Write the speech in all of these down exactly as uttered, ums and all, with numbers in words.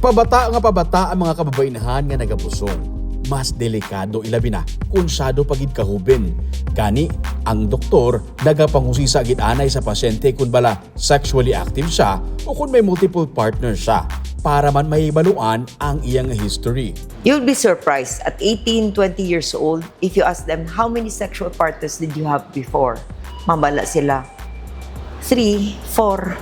Pabata nga pabata ang mga kababainhan nga nagabusong. Mas delikado, ilabi na kon sado pa gid kahuben. Gani, ang doktor nagapangusisa gid anay sa pasyente kon bala sexually active siya o kon may multiple partner siya, para man mahibaluan ang iyang history. You'll be surprised at eighteen, twenty years old if you ask them, "How many sexual partners did you have before?" Mambala sila, "Three, four."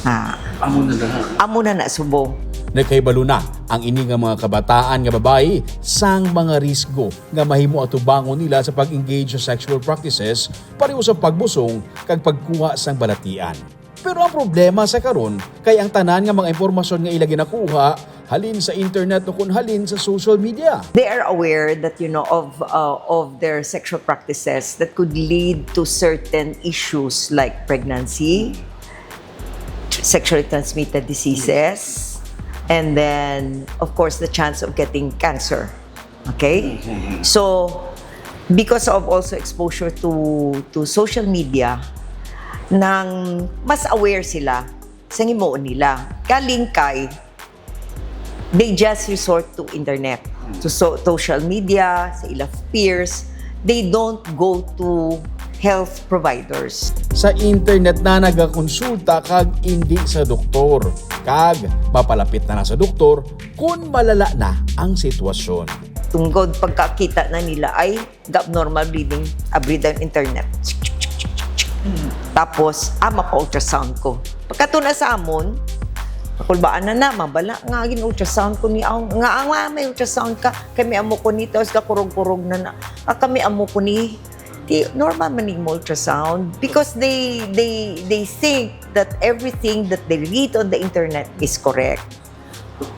Ah, Amo na lang. Amo na na subong. Nagkahibalo na ang ini nga mga kabataan nga babayi sang mga risgo nga mahimo atubangon nila sa pag-engage sa sexual practices pareho sa pagbusong kag pagkuha sang balatian. Pero ang problema sa karon kay ang tanan nga mga impormasyon nga ila ginakuha halin sa internet o kun halin sa social media. They are aware that, you know, of uh, of their sexual practices that could lead to certain issues like pregnancy, sexually transmitted diseases, and then, of course, the chance of getting cancer. Okay? So, because of also exposure to to social media, nang mas aware sila sa himuon nila. Galing kay they just resort to internet, to so, social media, sa ilang peers. They don't go to health providers. Sa internet na nagakonsulta kag indi sa doktor. Kag mapalapit na lang sa doktor kun malala na ang sitwasyon. Tungod pagkakita na nila ay abnormal bleeding, abri dayon internet. Tapos, ah, mapa-ultrasound ko. Pagkatuna sa amon, kakulbaan na na, mabala nga gin-ultrasound ko ni, aw, nga, ah, nga may ultrasound ka, kami amo ko ni, tapos kakurog-kurog na na, ah, kami amo ko ni, di, normal man ning ultrasound because they, they, they think that everything that they read on the internet is correct.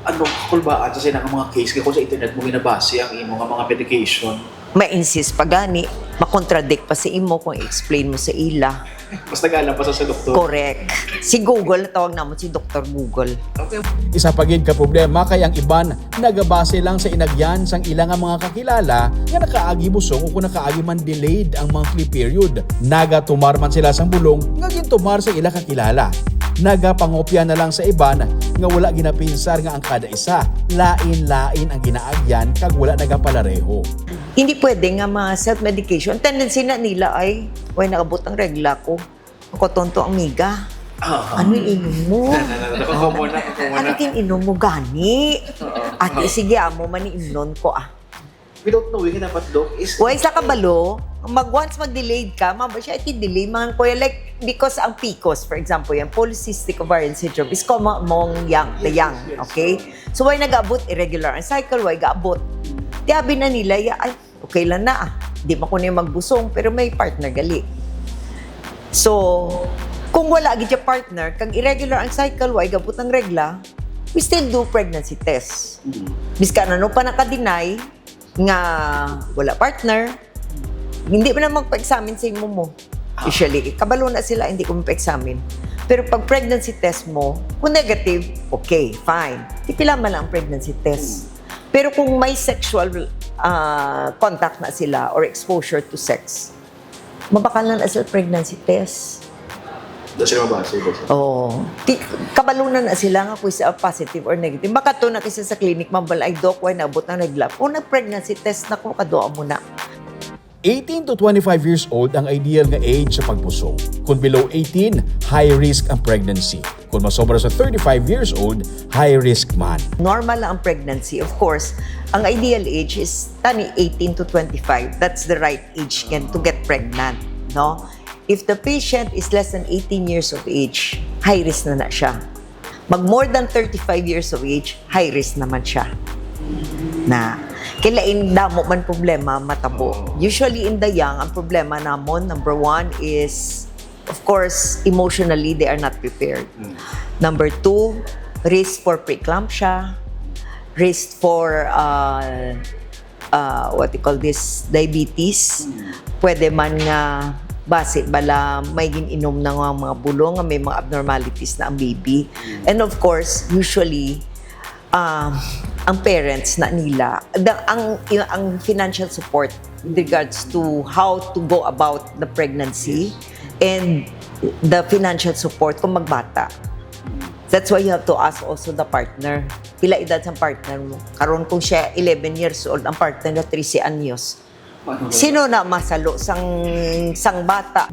Ano, kakulbaan sa sila nga mga case nga kung sa internet mo ginabase ang imo nga mga medication? Ma-insist pa gani, makontradict pa sa imo kung i-explain mo sa ila. Mas nag-alam pa sa, sa doktor. Correct. Si Google, tawag namon si Doktor Google. Okay. Isa pa gid ka problema kay ang iban nagabase lang sa inagyan sang ila nga mga kakilala nga nakaagi busong o kung nakaagi man delayed ang monthly period. Nagatumar man sila sang bulong nga gintumar sa ila kakilala. Nagapangopya na lang sa iban nga wala ginapinsar nga ang kada isa lain-lain ang ginaagyan kag wala nagapalareho. Hindi pwede nga ma-self-medication. Ang tendency na nila ay, "Way, nag-abot ang regla ko. Ako tonto ang miga." Ah, Ano yung inom mo? Nakakuha na, nakakuha Ano na. yung inom mo gani? Oo. Ate, sige, amo man imnon ko ah. Without knowing, dapat, Doc, is... Way sa kabalo, mag once mag-delayed ka, mabay siya, iti delay man ko yan. Like, because ang PCOS, for example, yung polycystic ovarian syndrome, is common among young, the Yes, young, yes, yes. Okay? So, way nag-abot, irregular ang cycle, way gaabot. Tiabi na nila, ya, ay, okay lang na ah. Di man ko na yung magbusong, pero may partner gali. So, kung wala gid siya partner, kag irregular ang cycle, way gabot ang regla, we still do pregnancy test. Mm. Bisan ano pa naka-deny nga wala partner, hindi man na magpa-examine sa imo mo. Ah. Usually, kabalo na sila, hindi ko magpa-examine. Pero pag pregnancy test mo, kung negative, okay, fine. Di pila man lang ang pregnancy test. Pero kung may sexual ah, contact na sila or exposure to sex, mabakal na na sila pregnancy test. Doon sila mabasa, Doc. Oh, ti, kabalo na na sila nga kung isa positive or negative. Makadto na kasi sa clinic, mambal, "Ay, Doc, way naabot ang regla?" Kung nag-pregnancy test na ko, kadua mo na. Eighteen to twenty-five years old ang ideal nga age sa pagbusong. Kung below eighteen, high risk ang pregnancy. Kung masobra sa thirty-five years old, high risk man. Normal lang ang pregnancy. Of course, ang ideal age is tani eighteen to twenty-five. That's the right age yan to get pregnant, no? If the patient is less than eighteen years of age, high risk na na siya. Mag more than thirty-five years of age, high risk naman siya. Na, kay lain damo man problema matabo. Usually in the young, ang problema namon, number one is, of course, emotionally, they are not prepared. Number two, risk for preeclampsia, risk for uh, uh, what you call this, diabetes. Pwede man nga Basi bala may gin-inom na nga mga bulong nga may mga abnormalities na ang baby. And of course, usually, um, ang parents na nila, the, ang, ang financial support with regards to how to go about the pregnancy and the financial support kung magbata. That's why you have to ask also the partner. Pila edad sang partner mo? Karon kung siya eleven years old, ang partner na trese anyos. Sino na masalo sang, sang bata?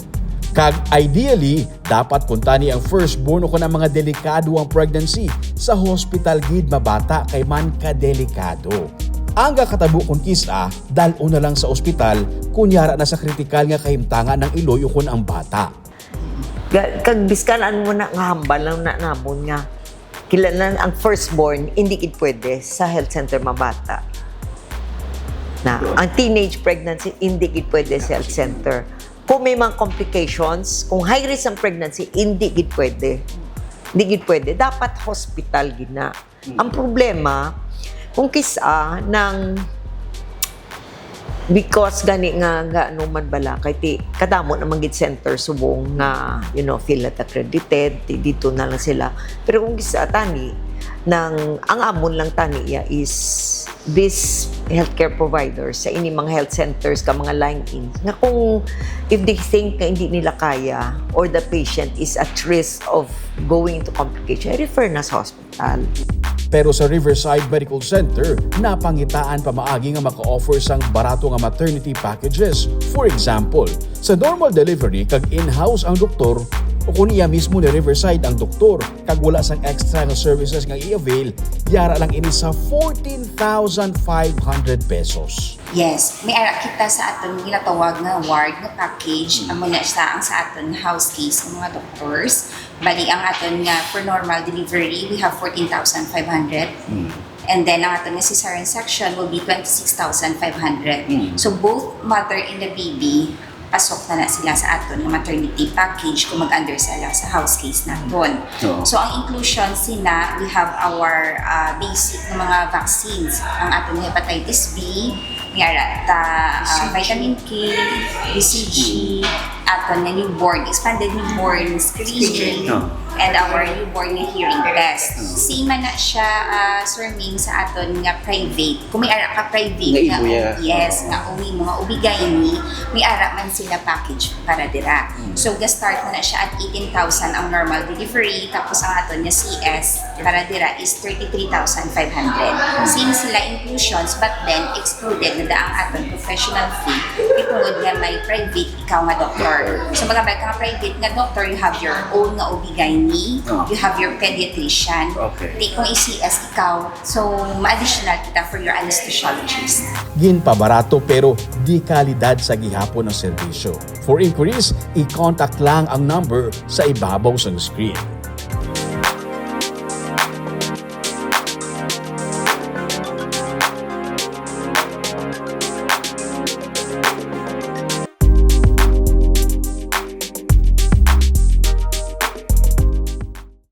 Kag ideally, dapat kuntani ang firstborn o kon ang mga delikado ang pregnancy sa hospital gid mabata kay man kadelikado. Ang gakatabo kon kis-a, dal-on na lang sa ospital kon yara na sa kritikal nga kahimtangan ang iloy o kon ang bata. Ga- Kag biskanan mo na nga hambal lang na namon nga kilalan ang firstborn, hindi gid pwede sa health center mabata. Na, ang teenage pregnancy, hindi gid pwede sa health center. Kung may mga complications, kung high risk ang pregnancy, hindi gid pwede. Hindi gid pwede. Dapat hospital gid na. Ang problema, kung kis-a nang because gani nga gaano man bala kay ti kadamo naman gid center subong nga, you know, PhilHealth accredited, ti dito na lang sila. Pero kung kis-a tani nang ang amon lang tani iya is this healthcare providers sa ini mga health centers ka mga line-in nga kung if they think nga hindi nila kaya or the patient is at risk of going to complication, refer na sa hospital. Pero sa Riverside Medical Center, napangitaan pamaagi nga maka-offer sang barato nga maternity packages. For example, sa normal delivery kag in-house ang doktor, o kung iya mismo ni Riverside ang doktor, kag wala sang extra nga services nga i-avail, yara lang ini sa fourteen thousand five hundred pesos. Yes, may ara kita sa aton ginatawag nga ward nga package. Amo na sa ang sa aton house case ng mga doctors. Bali ang aton nga for normal delivery, we have fourteen thousand five hundred. And then ang aton nga cesarean section will be twenty-six thousand five hundred. So both mother and the baby, pasok na na sila sa aton nga maternity package kung mag-under sila sa house case naton. So ang inclusion sina, we have our uh, basic nga mga vaccines. Ang aton nga hepatitis B, may ara ta uh, vitamin K, B C G, aton nga newborn, expanded newborn screening, and our newborn nga hearing test. Same man na siya, uh, Sir Ming, sa aton nga private. Kung may ara ka private nga, nga yes, nga uwi mga ubigay ni, may ara man sila package para dira. So, ga-start na na siya at eighteen thousand ang normal delivery, tapos ang aton nga C S para dira is thirty-three thousand five hundred. Same sila inclusions, but then excluded na da ang aton professional fee, itungod nga may private ikaw nga doktor. So, magabay ka nga private nga doktor, you have your own nga O B gynae, you have your pediatrician. Di kung i-C S ikaw, so, ma-additional kita for your anesthesiologist. Ginpabarato pero di kalidad sa gihapon ang serbisyo. For inquiries, i-contact lang ang number sa ibabaw sang screen.